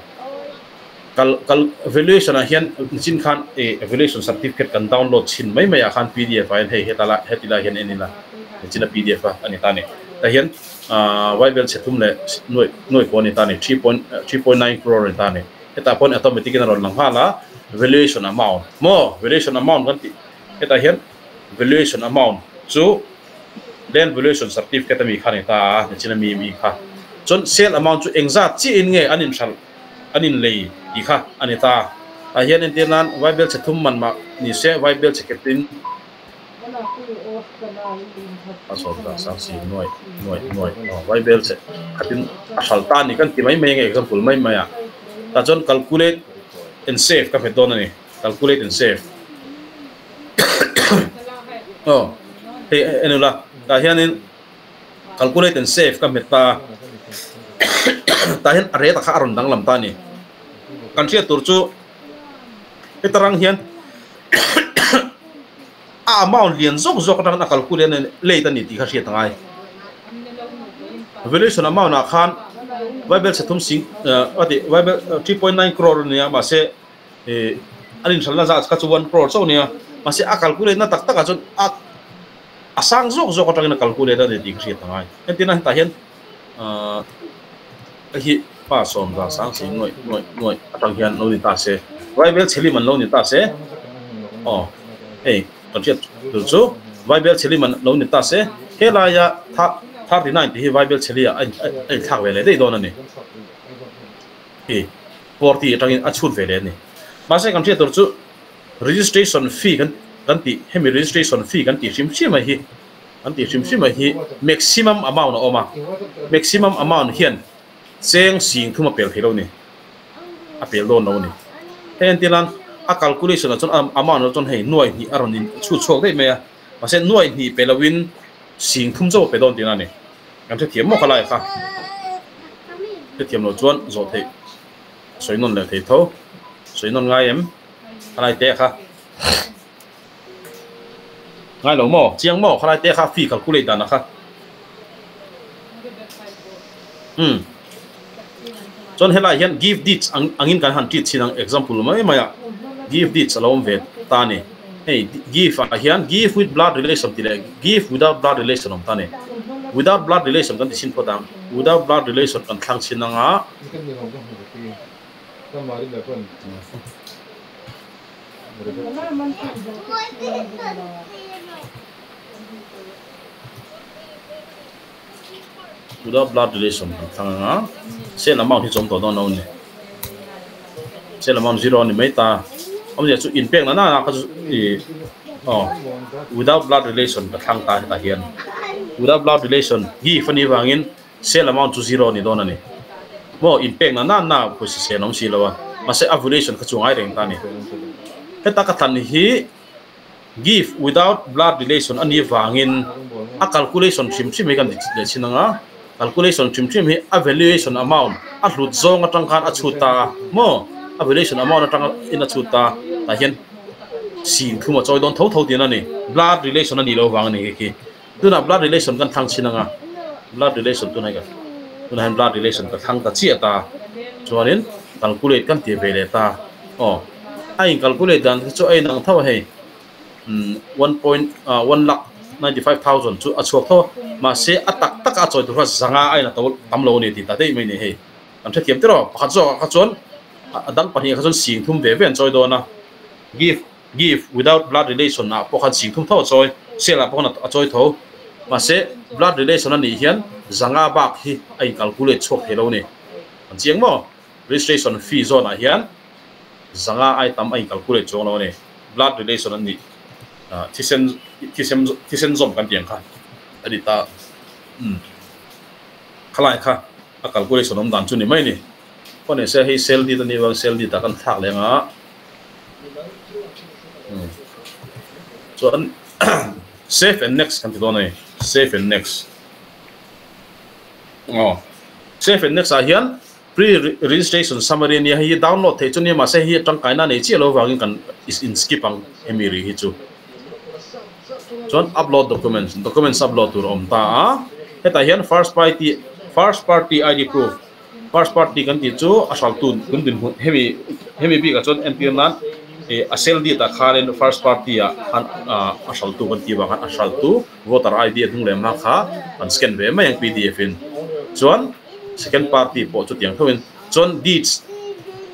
kal kal valuation ah hian nichin khan ih valuation certificate kan download chhin mai mai ah khan pdf ah hian hei heta lai heti lai hian en ila nichina pdf a ani ta a ni tah hian. Ahh Bible chhe thum leh nuaih nuaih pawh a ni ta a ni, 3.3.9 crore a ni ta a ni. Hetah pawhin automatic in a rawn lang nghal a, valuation amount maw valuation amount kan tih hetah hian valuation amount chu land valuation certificate ami kha a ni ta a, nichina mi mi kha. Chuan sale amount chu engzat chiahin nge an inhralh an inlei tih kha a ni ta a. Tah hian entir nan Bible chhe thum man mah ni se Bible chhe khetin A sawm dan sang si nuai nuai nuai aw Bible che khatin a hral ta a ni kan ti mai mai ange example mai mai a tah chuan calculate and save ka hmet dawn a ni calculate and save aw hei en ula tah hianin calculate and save ka hmet ta a tah hian a rate a kha a rawn danglam ta a ni kan hriat tur chu heta rang hian a amount lian zawk zawk atangin a kalkul hian late a ni tih kha hriat a ngai. Valuation amount ah khan Vaibel chhe thum sing a ti Vaibel 3.9 crore ania mahse ih an inhralna zat kha chu 1 crore chauh ania mahse a calculate na tak tak ah chuan a a sang zawk zawk atangin a calculate a ni tih ka hriat a ngai. Entirna hetah hian ahh hei hi pa sawm za sang si nuaih nuaih nuaih atang hian lo ni ta se Vaibel chhe lim an lo ni ta se aw hei kan hriat tur chu Vaibel chhe lim an lo ni ta se helaia 39 tih hi Vaibel chhe li ah a inthlak ve leh daih dawn a ni. Hi 40 atangin a chhut ve leh a ni. Mahse kan hriat tur chu registration fee kan kan tih hemi registration fee kan tih hrim hrim mai hi kan tih hrim hrim mai hi maximum amount a awm a, maximum amount hian cheng sing thum a pel thei lo ni, a pel dawn lo a ni. Hei entir nan a calculation ah chuan amount ah chuan hei nuai hnih a rawn in chhut chhuak daih mai a, mahse nuai hnih pe loin sing thum chauh a pe dawn tihna a ni. Kan hrethiam maw khalai kha? Hrethiam loh chuan zawh theih sawi nawn leh thei tho. Sawi nawn ngai em? Khalai te kha. Ngai lo maw? Chiang maw? Khalai te kha fee calculate dan a kha. Umm. Chuan helai hian give deeds ang angin kan han treat chhin ang example mai mai a. Give deeds a lo awm ve ta a ni. Hei give ah hian give with blood relation tih leh give without blood relation awm ta a ni. Without blood relation kan ti chhin phawt ang. Without blood relation kan thlang chhin ang a. Without blood relation kan thlang ang a. Sale amount hi chu awm tawh dawn lo a ni. Sale amount zero a ni mai ta. Awmzia chu inpek na nana kha chu ih aw without blood relation ka thlang ta hetah hian. Without blood relation give a nih vangin sale amount chu zero a ni dawn a ni. Maw inpek na nana pawisa sen a awm si lo a, mahse a valuation kha chu a ngai reng ta a ni. Heta ka thlan hi give without blood relation a nih vangin a calculation hrim hrim hi kan ti leh chin ang a, calculation hrim hrim hi a valuation amount a hlut zawng atang khan a chhut ta a maw a valuation amount atang in a chhut ta tah hian sing thum a chawi dawn tho tho tihna a ni blood relation a nih loh vang a ni khi khi tunah blood relation kan thlang chin ang a blood relation tunah hian tunah hian blood relation ka thlang ta chiah ta chuanin calculate kan ti ve leh ta aw. A in calculate dan te chu a inang tho a hei 1.1 lakh 95,000 chu a chhuak tho a mahse a tak tak a chawi tur kha zanga a in a to tam lo a ni tih ta daih mai a ni hei kan hrethiam tiraw pakhat zawk ah kha chuan a dang pahnih ah kha chuan sing thum ve ve an chawi dawn a give give without blood relation ah pawh khan sing thum tho a chawi sale ah pawh khan a chawi tho mahse blood relation a nih hian zanga bak hi a in calculate chhuak thei lo a ni an chiang maw registration fee zawn ah hian zanga ai tam a in calculate chuang lo a ni. Blood relation an nih thisen thisen thisen zawm kan tih ang kha a ni ta. Umm khalai kha a calculation awm dan chu ni mai a ni. Khaw nei se hei cell deed a nih avangin cell deed ah kan thlak leh ang a. Umm chuan save and next kan ti dawn a ni. Save and next. Aw save and next ah hian Pre registration summary ania hei hi download theih chu nia mahse hei hi tangkaina nei chiah lo vangin kan in skip ang hemi ri hi chu. Chuan upload documents documents upload tur a awm ta a hetah hian first party first party ID proof first party kan tih chu a hraltu kan dinhmun hemi hemi bikah chuan entir nan ih a sale deed ah khanin first party ah khan a hraltu kan tih vang khan a hraltu voter ID a hnung leh hma kha an scan ve mai ang pdf in chuan Second party pawh chutiang tho in chuan deeds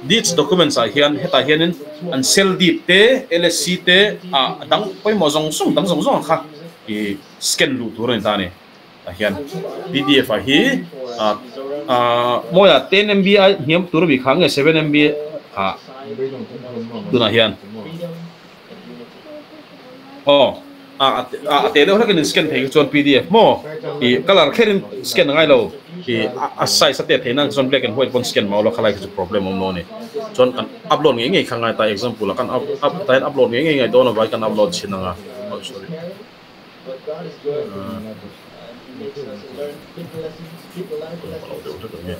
deeds documents ah hian hetah hianin an sell deed te LSC te ah a dang pawimawh zawng zawng dang zawng zawng kha ih scan luh tur a ni ta a ni tah hian pdf ah hi ah ah mawiah 10 MB a hniam tur a bih kha nge 7 MB ah tunah hian. Aw a a teh deuh hlekin in scan thei kha chuan pdf maw ih colour kherin scan a ngai lo ih a size a tet theih nan chuan black and white pawn scan mah ula khalai kha chu problem a awm lo a ni chuan kan upload ngei ngei kha ngai ta example ah kan up up tah hian upload ngei ngei ngai dawn avai kan upload chhin ang a oh sorry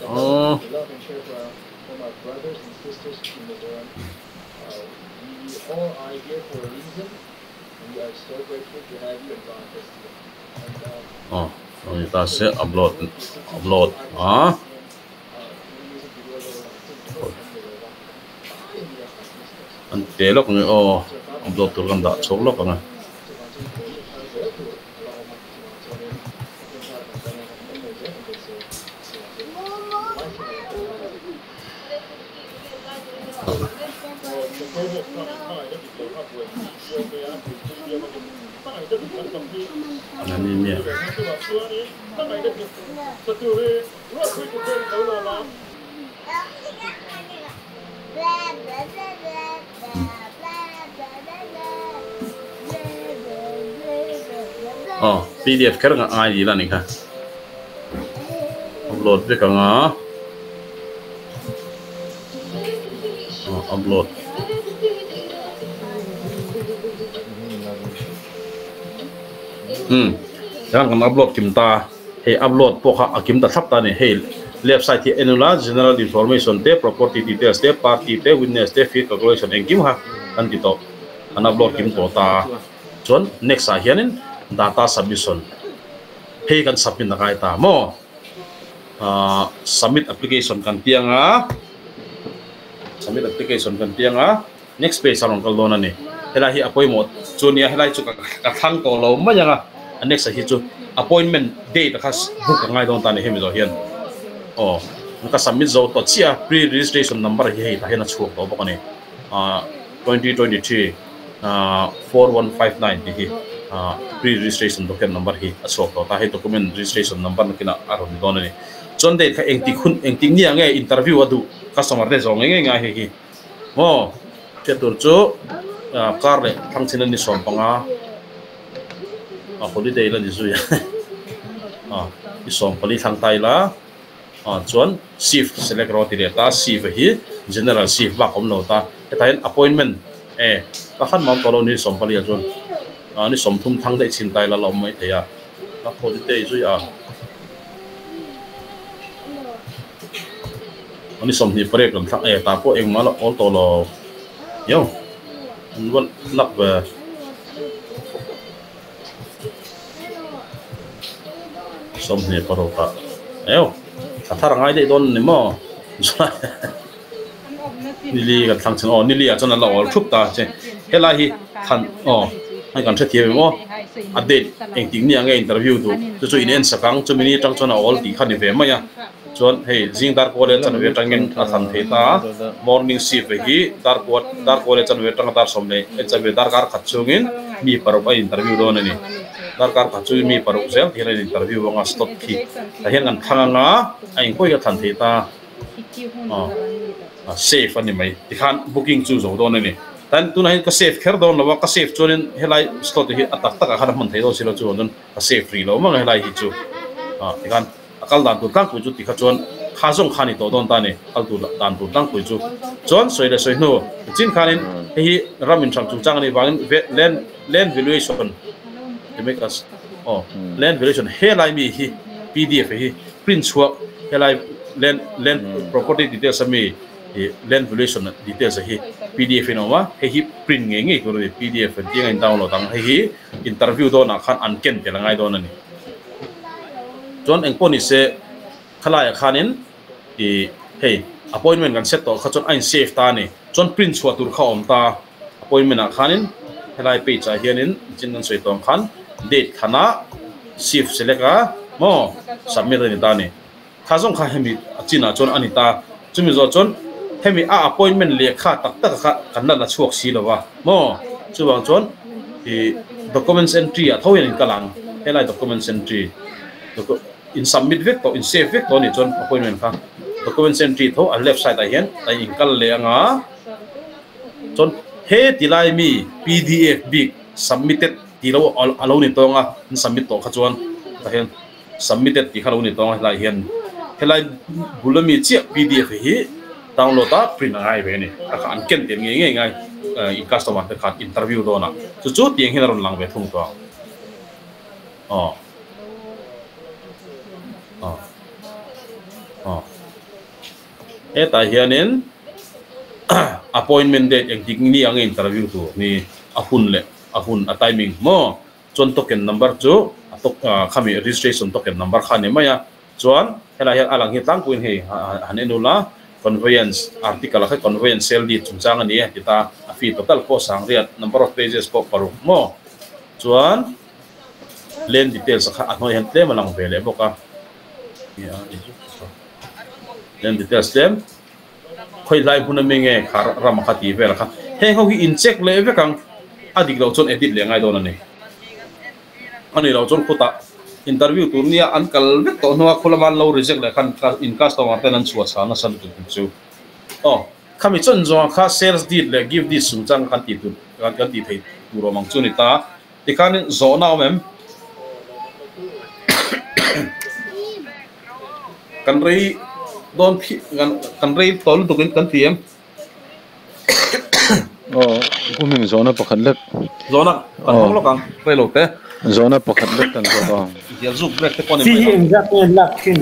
ah. Aw. Ni ta se upload upload a an te lawk ang e aw upload tur kan dah chhuak lawk ang e. Aw pdf kher ang a ngai la ni kha upload vek ang a aw upload umm chuan kan upload kim ta hei upload pawh kha a kim ta thlap ta a ni hei left side hi en ula general information te property details te party te witness te fee calculation engkim kha kan ti tawh kan upload kim tawh ta a chuan next ah hianin data submission hei kan submit a ngai ta maw ah submit application kan tih anga submit application kan tih anga. Next page a rawn kal dawn a ni. Helai hi a pawimawh chu nia, helai chu ka thlang tawh lo mai ang a, a next ah hi chu appointment date a kha book a ngai dawn ta a ni hemi zawh hian. Aw, ka submit zo tawh chiah a, pre registration number hi hei tah hian a chhuak tawh bawk a ni. Ah 2023 4159 tih hi pre registration document number hi a chhuak tawh ta, hei document registration number nakinah a rawn ni dawn a ni. Chuan date kha engtik hun engtik nia nge interview a duh customer te zawng ngei ngei ngai hei hi. Maw hriat tur chu kar leh thangchhin a ni 15 a holiday la ni zui a i 14 thlang ta ila ah chuan shift select rawh a ti leh ta shift hi general shift bak a awm lo ta hetah hian appointment e ka khan mam tawh lo ni 14 ah chuan ni 30 thlang daih chhin ta ila la awm mai thei a a holiday zui a. Ani 28 lam thlak e tah pawh engmah la awl tawh lo yo an va lak ve. 26 ah eo thla thar a ngai daih dawn a ni maw nili kan thlang chin aw nili ah chuan an la awl thup ta che helai hi thlan aw hei kan hrethiam em aw a date engtik ni ah nge interview duh chu chu in en sak ang chumi ni atang chuan a awl tih kha ni ve mai a. Chuan hei zing dar kua leh chanve atangin a thlan thei ta a, morning shift hi dar kua dar kua leh chanve atanga dar sawm leh chanve darkar khat chungin mi paruk a interview dawn a ni. Darkar khat chungin mi paruk zel hian a interview anga slot khi tah hian kan thlang anga a engpawh hi a thlan thei ta a safe a ni mai tikhan booking chu zo dawn a ni. Tan tunah hian ka safe kher dawn lo a, ka safe chuanin helai slot hi a tak takah khan a hman thei dawn si lo chu chuan ka safe rih lo mang a helai hi chu a tikhan. A kal dan tur tlangpui chu tikha chuan kha zawng kha a ni tawh dawn ta a ni, kal tur dan tur tlangpui chu. Chuan sawi leh sawi hnu chin khanin hei hi ram inhram chungchang a nih vangin land land valuation ti mai ka aw land valuation helai mi hi pdf hi print chhuak helai land land property details a mi ih land valuation details a hi pdf in a awm a, hei hi print ngei ngei tur a ni pdf an tih ang a in download ang hei hi interview dawnah khan an ken tel a ngai dawn a ni. Chuan engpawh ni se khalaiah khanin ih hei appointment kan set tawh kha chuan a in save ta a ni. Chuan print chhuah tur kha a awm ta appointment ah khanin helai page ah hianin chin kan sawi tawh ang khan date khanah shift select a maw submit a ni ta a ni. Kha zawng kha hemi a chinah chuan a ni ta. Chumi zawh chuan hemi a appointment lehkha tak tak kha kan la la chhuak si lo va maw? Chuvang chuan ih documents entry ah tho hian in kal ang. Helai documents entry in submit vek tawh in save vek tawh a nih chuan appointment kha documents entry tho a left side ah hian a in kal leh ang a. Chuan he ti lai mi pdf bik submitted tih lo a lo ni tawng a in submit tawh kha chuan tah hian. Submitted tih kha lo ni tawng a helai hian helai bul ami chiah pdf hi download a print a ngai ve a ni a kha an ken tel ngei ngei ngai in customer te khan interview dawn a chu chu tiang hian a rawn lang ve thung tawh ang aw aw aw hetah hianin appointment date engtik ni ang interview tur ni a hun leh a hun a timing maw. Chuan token number chu a tok khami registration token number kha a ni mai a. Chuan helai hian a lang hi tlangpuiin hei han en ula conveyance article ah kha conveyance sale deed chungchang a ni e ti ta a fee total pawh sangriat number of pages pawh paruk maw chuan land details kha a hnuai hian tlem a lang ve leh bawk a land details tlem khawi hlai hmun ami nge kha ram kha tih vel kha heng ho hi in check leh vek ang a dik loh chuan edit leh ngai dawn a ni. A ni lo chuan khutah interview tur nia an kal vek tawh hnua khu lama an lo reject leh khan in customer ten an chhuah chhang nasa lutuk tur chu. Aw khami chuan zawng kha sales deed leh gift deed chungchang kan tih tur kan tih theih tur awm ang chu ni ta. Tikhanin zawhna awm em? Kan rei dawn phih kan rei tawh lutuk in kan ti em? Aw, Pu Hming zawhna pakhat lek. Zawhna kan hmang lawk ang, rei lo te. Zawhna pakhat lek kan zawt ang. Zial zuk vek te pawh ni mai ang. Fee hi engzat nge an lak thin?